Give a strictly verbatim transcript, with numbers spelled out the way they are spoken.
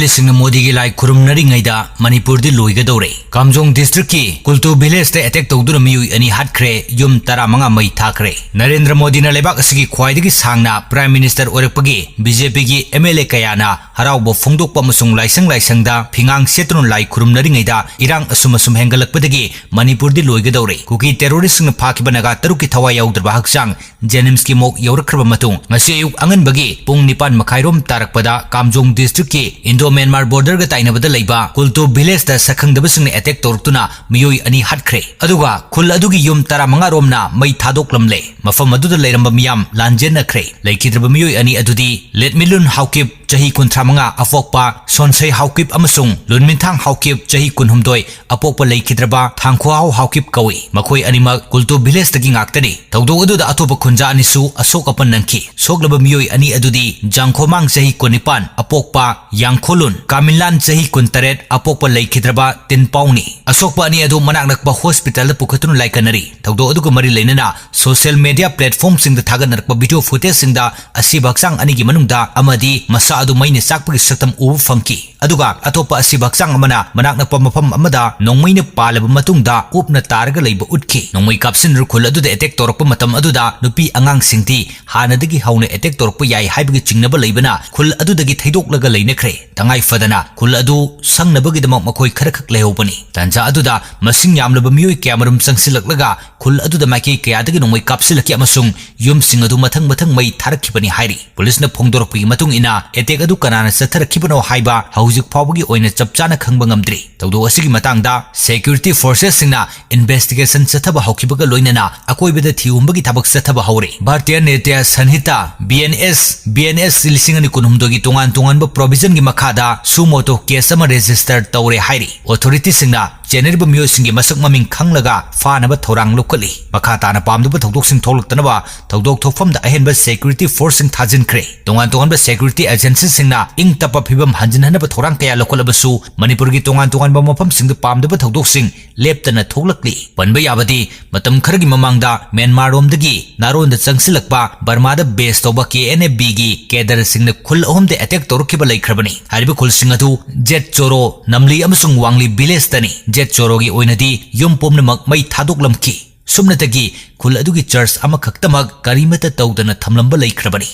ꯂꯤꯁꯤꯡꯅ ꯃꯣꯗꯤꯒꯤ ꯂꯥꯏ ꯈꯨꯔꯨꯝꯅꯔꯤꯉꯩꯗ ꯃꯅꯤꯄꯨꯔꯗꯤ ꯂꯣꯏꯒꯗꯧꯔꯦ꯫ ꯀꯥꯝꯖꯣꯡ districtꯀꯤ ꯀꯨꯜꯇꯨ villageꯇ attack ꯇꯧꯗꯨꯅ ꯃꯤꯑꯣꯏ ꯑꯅꯤ ꯍꯥꯠꯈ꯭ꯔꯦ, ꯌꯨꯝ ꯇꯔꯥꯃꯉꯥ ꯃꯩ ꯊꯥꯈ꯭ꯔꯦ꯫ ꯅꯔꯦꯟꯗ꯭ꯔ ꯃꯣꯗꯤꯅ ꯂꯩꯕꯥꯛ ꯑꯁꯤꯒꯤ ꯈ꯭ꯋꯥꯏꯗꯒꯤ ꯁꯥꯡꯅ Prime Minister ꯑꯣꯏꯔꯛꯄꯒꯤ BJPꯒꯤ MLA ꯀꯌꯥꯅ ꯍꯔꯥꯎꯕ ꯐꯣꯡꯗꯣꯛꯄ ꯑꯃꯁꯨꯡ ꯂꯥꯏꯁꯪ ꯂꯥꯏꯁꯪꯗ ꯐꯤꯉꯥꯡ ꯁꯦꯠꯇꯨꯅ ꯂꯥꯏ ꯈꯨꯔꯨꯝꯅꯔꯤꯉꯩꯗ ꯏꯔꯥꯡ ꯑꯁꯨꯝ ꯑꯁꯨꯝ ꯍꯦꯟꯒꯠꯂꯛꯄꯗꯒꯤ ꯃꯅꯤꯄꯨꯔꯗꯤ ꯂꯣꯏꯒꯗꯧꯔꯦ꯫ ꯀꯨꯀꯤ terroristꯁꯤꯡꯅ ꯐꯥꯈꯤꯕ ꯅꯥꯒꯥ ꯇꯔꯨꯛꯀꯤ ꯊꯋꯥꯏ ꯌꯥꯎꯗ꯭ꯔꯕ ꯍꯛꯆꯥꯡ JNIMSꯀꯤ morgue ꯌꯧꯔꯛꯈ꯭ꯔꯕ ꯃꯇꯨꯡ, ꯉꯁꯤ ꯑꯌꯨꯛ ꯑꯉꯟꯕꯒꯤ ꯄꯨꯡ ꯅꯤꯄꯥꯟ ꯃꯈꯥꯏꯔꯣꯝ ꯇꯥꯔꯛꯄꯗ ꯀꯥꯝꯖꯣꯡ districtꯀꯤ Indo-Myanmar borderꯒ ꯇꯥꯏꯅꯕꯗ ꯂꯩꯕ ꯀꯨꯜꯇꯨ villageꯇ ꯁꯛꯈꯪꯗꯕꯁꯤꯡꯅ attack ꯇꯧꯔꯛꯇꯨꯅ ꯃꯤꯑꯣꯏ ꯑꯅꯤ ꯍꯥꯠꯈ꯭ꯔꯦ꯫ ꯑꯗꯨꯒ ꯈꯨꯜ ꯑꯗꯨꯒꯤ ꯌꯨꯝ ꯇꯔꯥꯃꯉꯥ ꯔꯣꯝꯅ ꯃꯩ ꯊꯥꯗꯣꯛꯂꯝꯂꯦ꯫ ꯃꯐꯝ ꯑꯗꯨꯗ ꯂꯩꯔꯝꯕ ꯃꯤꯌꯥꯝ ꯂꯥꯟꯖꯦꯟꯅꯈ꯭ꯔꯦ꯫ ꯂꯩꯈꯤꯗ꯭ꯔꯕ ꯃꯤꯑꯣꯏ ꯑꯅꯤ ꯑꯗꯨꯗꯤ ꯂꯦꯠꯃꯤꯂꯨꯟ ꯍꯥꯎꯀꯤꯞ, ꯆꯍꯤ ꯀꯨꯟꯊ꯭ꯔꯥ ꯃꯉꯥ, ꯑꯄꯣꯛꯄ ꯁꯣꯟꯁꯩ ꯍꯥꯎꯀꯤꯞ ꯑꯃꯁꯨꯡ ꯂꯨꯟꯃꯤꯟꯊꯥꯡ ꯍꯥꯎꯀꯤꯞ, ꯆꯍꯤ ꯀꯨꯟꯍꯨꯝꯗꯣꯏ, ꯑꯄꯣꯛꯄ ꯂꯩꯈꯤꯗ꯭ꯔꯕ ꯊꯥꯡꯈꯣꯍꯥꯎ ꯍꯥꯎꯀꯤꯞ ꯀꯧꯏ꯫ ꯃꯈꯣꯏ ꯑꯅꯤꯃꯛ ꯀꯨꯜꯇꯨ villageꯇꯒꯤ ꯉꯥꯛꯇꯅꯤ꯫ ꯊꯧꯗꯣꯛ ꯑꯗꯨꯗ ꯑꯇꯣꯞꯄ ꯈꯨꯟꯖꯥ ꯑꯅꯤꯁꯨ ꯑꯁꯣꯛ ꯑꯄꯟ ꯅꯪꯈꯤ꯫ ꯁꯣꯛꯂꯕ ꯃꯤꯑꯣꯏ ꯑꯅꯤ ꯑꯗꯨꯗꯤ ꯖꯥꯡꯈꯣꯃꯥꯡ, ꯆꯍꯤ ꯀꯨꯟꯅꯤꯄꯥꯟ, ꯑꯄꯣꯛꯄ ꯌꯥꯡꯈꯣꯂꯨꯟ, ꯀꯥꯃꯤꯟꯂꯥꯟ, ꯆꯍꯤ ꯀꯨꯟꯇꯔꯦꯠ, ꯑꯄꯣꯛꯄ ꯂꯩꯈꯤꯗ꯭ꯔꯕ ꯇꯤꯟꯄꯥꯎꯅꯤ꯫ ꯑꯁꯣꯛꯄ ꯑꯅꯤ ꯑꯗꯨ ꯃꯅꯥꯛ ꯅꯛꯄ hospitalꯗ ꯄꯨꯈꯠꯇꯨꯅ ꯂꯥꯏꯀꯠꯅꯔꯤ꯫ ꯊꯧꯗꯣꯛ ꯑꯗꯨꯒ ꯃꯔꯤ ꯂꯩꯅꯅ social media platformꯁꯤꯡꯗ ꯊꯥꯒꯠꯅꯔꯛꯄ video footageꯁꯤꯡꯗ ꯑꯁꯤꯕ ꯍꯛꯆꯥꯡ ꯑꯅꯤꯒꯤ ꯃꯅꯨꯡꯗ ꯑꯃꯗꯤ ꯃꯁꯥ ꯑꯗꯨ ꯃꯩꯅ ꯆꯥꯛꯄꯒꯤ ꯁꯛꯇꯝ ꯎꯕ ꯐꯪꯈꯤ꯫ ꯑꯗꯨꯒ ꯑꯇꯣꯞꯄ ꯑꯁꯤꯕ ꯍꯛꯆꯥꯡ ꯑꯃꯅ ꯃꯅꯥꯛ ꯅꯛꯄ ꯃꯐꯝ ꯑꯃꯗ ꯅꯣꯡꯃꯩꯅ ꯄꯥꯜꯂꯕ ꯃꯇꯨꯡꯗ ꯎꯞꯅ ꯇꯥꯔꯒ ꯂꯩꯕ ꯎꯠꯈꯤ꯫ ꯅꯣꯡꯃꯩ ꯀꯥꯞꯁꯤꯟꯅꯔ ꯈꯨꯜ ꯑꯗꯨꯗ attack ꯇꯧꯔꯛꯄ ꯃꯇꯝ ꯑꯗꯨꯗ ꯅꯨꯄꯤ ꯑꯉꯥꯡꯁꯤꯡꯗꯤ ꯍꯥꯟꯅꯗꯒꯤ ꯍꯧꯅ attack ꯇꯧꯔꯛꯄ ꯌꯥꯏ ꯍꯥꯏꯕꯒꯤ ꯆꯤꯡꯅꯕ ꯂꯩꯕꯅ ꯈꯨꯜ ꯑꯗꯨꯗꯒꯤ ꯊꯩꯗꯣꯛꯂꯒ ꯂꯩꯅꯈ꯭ꯔꯦ꯫ ꯇꯉꯥꯏ ꯐꯗꯅ ꯈꯨꯜ ꯑꯗꯨ ꯁꯪꯅꯕꯒꯤꯗꯃꯛ ꯃꯈꯣꯏ ꯈꯔꯈꯛ ꯂꯩꯍꯧꯕꯅꯤ꯫ ꯇꯥꯟꯖꯥ ꯑꯗꯨꯗ ꯃꯁꯤꯡ ꯌꯥꯝꯂꯕ ꯃꯤꯑꯣꯏ ꯀꯌꯥꯃꯔꯨꯝ ꯆꯪꯁꯤꯜꯂꯛꯂꯒ ꯈꯨꯜ ꯑꯗꯨꯗ ꯃꯥꯏꯀꯩ ꯀꯌꯥꯗꯒꯤ ꯅꯣꯡꯃꯩ ꯀꯥꯞꯁꯤꯜꯂꯛꯈꯤ ꯑꯃꯁꯨꯡ ꯌꯨꯝꯁꯤꯡ ꯑꯗꯨ ꯃꯊꯪ ꯃꯊꯪ ꯃꯩ ꯊꯥꯔꯛꯈꯤꯕꯅꯤ ꯍꯥꯏꯔꯤ꯫ ꯄꯨꯂꯤꯁꯅ ꯐꯣꯡꯗꯣꯔꯛꯄꯒꯤ ꯃꯇꯨꯡ ꯏꯟꯅ, attack ꯑꯗꯨ ꯀꯅꯥꯅ ꯆꯠꯊꯔꯛꯈꯤꯕꯅꯣ ꯍꯥꯏꯕ ꯍꯧꯖꯤꯛ ꯐꯥꯎꯕꯒꯤ ꯑꯣꯏꯅ ꯆꯞ ꯆꯥꯅ ꯈꯪꯕ ꯉꯝꯗ꯭ꯔꯤ꯫ ꯊꯧꯗꯣꯛ ꯑꯁꯤꯒꯤ ꯃꯇꯥꯡꯗ security forcesꯁꯤꯡꯅ investigation ꯆꯠꯊꯕ ꯍꯧꯈꯤꯕꯒ ꯂꯣꯏꯅꯅ ꯑꯀꯣꯏꯕꯗ ꯊꯤꯍꯨꯝꯕꯒꯤ ꯊꯕꯛ ꯆꯠꯊꯕ ꯍꯧꯔꯦ꯫ ꯚꯥꯔꯇꯤꯌ ꯅ꯭ꯌꯥꯇ꯭ꯌ ꯁꯟꯍꯤꯇꯥ, BNS, BNS ꯂꯤꯁꯤꯡ ꯑꯅꯤ ꯀꯨꯟꯍꯨꯝꯗꯣꯏꯒꯤ ꯇꯣꯉꯥꯟ ꯇꯣꯉꯥꯟꯕ provisionꯒꯤ ꯃꯈꯥꯗ suo motu case ꯑꯃ register ꯇꯧꯔꯦ ꯍꯥꯏꯔꯤ꯫ Authorityꯁꯤꯡꯅ ꯆꯦꯟꯅꯔꯤꯕ ꯃꯤꯑꯣꯏꯁꯤꯡꯒꯤ ꯃꯁꯛ ꯃꯃꯤꯡ ꯈꯪꯂꯒ ꯐꯥꯅꯕ ꯊꯧꯔꯥꯡ ꯂꯧꯈꯠꯂꯤ꯫ ꯃꯈꯥ ꯇꯥꯅ ꯄꯥꯝꯗꯕ ꯊꯧꯗꯣꯛꯁꯤꯡ ꯊꯣꯛꯂꯛꯇꯅꯕ ꯊꯧꯗꯣꯛ ꯊꯣꯛꯐꯝꯗ ꯑꯍꯦꯟꯕ security forceꯁꯤꯡ ꯊꯥꯖꯤꯟꯈ꯭ꯔꯦ꯫ ꯇꯣꯉꯥꯟ ꯇꯣꯉꯥꯟꯕ security agencyꯁꯤꯡꯅ ꯏꯪ ꯇꯞꯄ ꯐꯤꯕꯝ ꯍꯟꯖꯤꯟꯍꯟꯅꯕ ꯊꯧꯔꯥꯡ ꯀꯌꯥ ꯂꯧꯈꯠꯂꯕꯁꯨ, ꯃꯅꯤꯄꯨꯔꯒꯤ ꯇꯣꯉꯥꯟ ꯇꯣꯉꯥꯟꯕ ꯃꯐꯝꯁꯤꯡꯗ ꯄꯥꯝꯗꯕ ꯊꯧꯗꯣꯛꯁꯤꯡ ꯂꯦꯞꯇꯅ ꯊꯣꯛꯂꯛꯂꯤ꯫ ꯄꯟꯕ ꯌꯥꯕꯗꯤ, ꯃꯇꯝ ꯈꯔꯒꯤ ꯃꯃꯥꯡꯗ ꯃ꯭ꯌꯥꯟꯃꯥꯔꯔꯣꯝꯗꯒꯤ ꯅꯥꯔꯣꯟꯗ ꯆꯪꯁꯤꯜꯂꯛꯄ ꯕꯔꯃꯥꯗ base ꯇꯧꯕ KNFBꯒꯤ cadreꯁꯤꯡꯅ ꯈꯨꯜ ꯑꯍꯨꯝꯗ attack ꯇꯧꯔꯛꯈꯤꯕ ꯂꯩꯈ꯭ꯔꯕꯅꯤ꯫ ꯍꯥꯏꯔꯤꯕ ꯈꯨꯜꯁꯤꯡ ꯑꯗꯨ ꯖꯦꯠ ꯆꯣꯔꯣ, ꯅꯝꯂꯤ ꯑꯃꯁꯨꯡ ꯋꯥꯡꯂꯤ villageꯇꯅꯤ꯫ ꯖꯦꯠ ꯆꯣꯔꯣꯒꯤ ꯑꯣꯏꯅꯗꯤ ꯌꯨꯝ ꯄꯨꯝꯅꯃꯛ ꯃꯩ ꯊꯥꯗꯣꯛꯂꯝꯈꯤ꯫ ꯁꯨꯞꯅꯇꯒꯤ ꯈꯨꯜ ꯑꯗꯨꯒꯤ church ꯑꯃꯈꯛꯇꯃꯛ ꯀꯔꯤꯃꯠꯇ ꯇꯧꯗꯅ ꯊꯝꯂꯝꯕ ꯂꯩꯈ꯭ꯔꯕꯅꯤ꯫